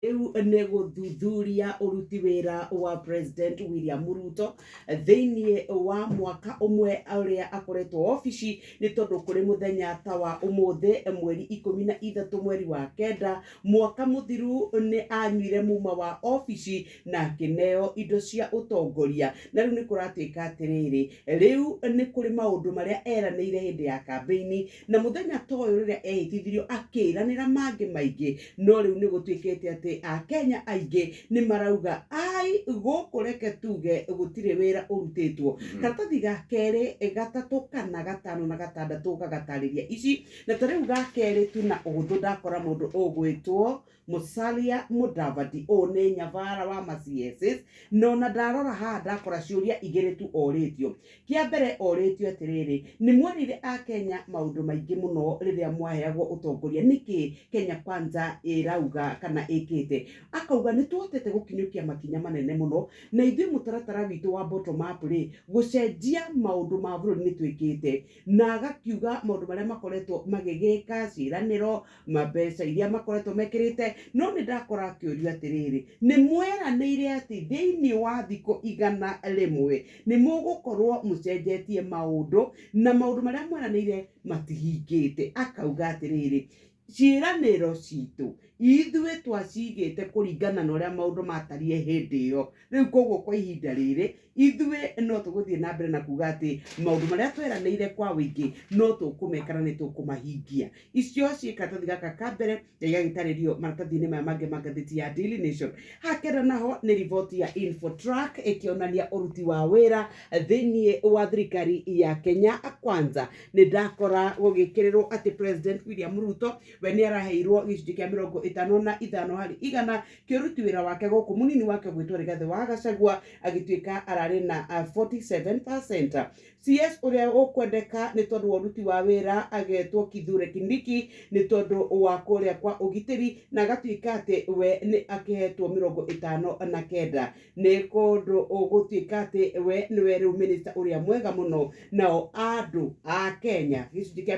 Rĩu nĩ gũthuthuria ũruti wĩra wa President William Ruto thĩinĩ wa mwaka ũmwe ũrĩa akoretwo obici, nĩ tondũ kũrĩ mũthenya ta wa ũmũthĩ 13 mweri wa 9 mwaka mũthiru nĩ anyuire muma wa obici na akĩneo indo cia ũtongoria. Na rĩu nĩ kũratuĩka atĩrĩrĩ, rĩu nĩ kũrĩ maũndũ marĩa eranĩire hĩndĩ ya kambĩini. Na mũthenya ta ũyũ rĩrĩa ehĩtithirio akĩranĩra mangĩ maingĩ, no rĩu nĩ gũtuĩkĩte atĩ Akenya aingĩ nĩ marauga ai gũkũ reke tuge gũtirĩ wĩra ũrutĩtwo. Karatathi ga kerĩ, gatatũ kana gatano na gatandatũ gagatarĩria ici, na ta rĩu ga kerĩ tu na ũhũthũ ndakora mũndũ ũgwĩtwo Musalia Mudavadi, ũũ nĩ nyabara wa ma CSs, na ona ndarora haha ndakora ciũria igĩrĩ tu orĩtio. Kĩa mbere orĩtio atĩrĩrĩ, nĩ mwerĩire Akenya maũndũ maingĩ mũno rĩrĩa mwaheagwo ũtongoria, nĩkĩ Kenya Kwanza ĩrauga kana ĩkĩte? Akauga nĩ tũhotete gũkinyũkia makinya manene mũno, na ithuĩ mũtaratara witũ wa bottom up rĩ, gũcenjia maũndũ ma bũrũri nĩ twĩkĩte. Na agakiuga maũndũ marĩa makoretwo magĩgĩka, ciĩranĩro, mbeca iria makoretwo mekĩrĩte. No nĩ ndakora akĩũrio atĩrĩrĩ, nĩ mweranĩire atĩ thĩinĩ wa thikũ 100 nĩ mũgũkorwo mũcenjetie maũndũ, na maũndũ marĩa mweranĩire matihingĩte. Akauga atĩrĩrĩ, ciĩranĩro citũ ithuĩ twacigĩte kũringana na ũrĩa maũndũ matariĩ hĩndĩ ĩyo. Rĩu koguo kwa ihinda rĩrĩ ithuĩ no tũgũthiĩ na mbere na kuga atĩ maũndũ marĩa tweranĩire kwa ũingĩ no tũkũmeka na nĩ tũkũmahingia. Icio ciĩ karatathi gaka ka mbere na igagĩtarĩrio maratathi-inĩ maya mangĩ ma ngathĩti ya Daily Nation. Hakenda naho nĩ riboti ya Infotrack ĩkĩonania ũruti wa wĩra thĩinĩ wa thirikari ya Kenya Kwanza. Nĩ ndakora gũgĩkĩrĩrwo atĩ President William Ruto we nĩ araheirwo gĩcunjĩ kĩa 55 harĩ igana kĩa ũruti wĩra wake gũkũ, mũnini wake ũgwĩtwo Rigathĩ wa Gachagua agĩtuĩka ararĩ na 47%. CS ũrĩa ũkwendeka nĩ tondũ wa ũruti wa wĩra agetwo Kithure Kindiki nĩ tondũ wa kũrĩa kwa ũgitĩri, na agatuĩka atĩ we nĩ akĩhetwo 59. Nĩ kũndũ gũtuĩka atĩ we nĩwe rĩu minister ũrĩa mwega mũno, nao andũ a Kenya gĩcunjĩ kĩa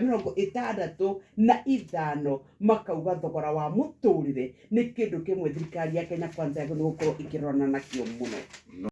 65 makauga thogora wa mũtũrĩre nĩ kĩndũ kĩmwe thirikari ya Kenya Kwanza yagĩrĩirwo gũkorwo ĩkĩrorana nakĩo mũno.